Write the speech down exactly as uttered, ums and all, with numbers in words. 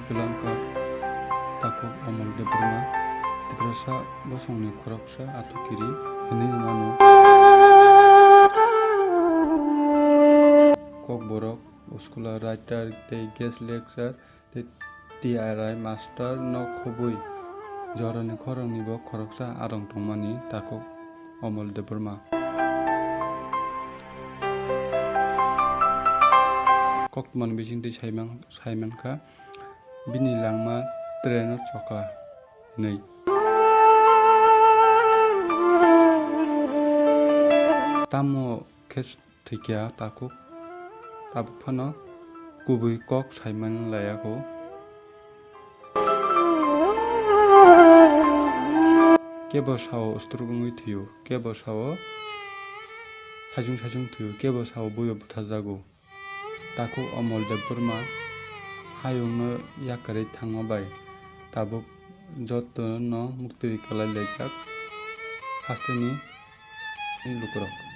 Kwlangkar takhuk Amol Debbarma, Tiprasa bosongni khoroksa atukiri hinwi mano. Kokborok, scholar, writer tei guest lecturer tei T R I master no khobwi jorani khoroknwi bo khoroksa arong tongmani takhuk Amol Debbarma. Koktwmani bisingtwi saiman-, saimankha, bini langma traino choka hwnwi. Tamo khe thwikya takhuk, tabuk phano kubui kok saiman laiya kho. Kebo sao stroke wngwi thwio, kebo sao saichung saichung thwio, kebo sao buibo butharjago. Takhuk Amol Debbarma hayungno yakarwi thangma bai tabuk jotono muktwi kwlai laijak hasteni lukurok.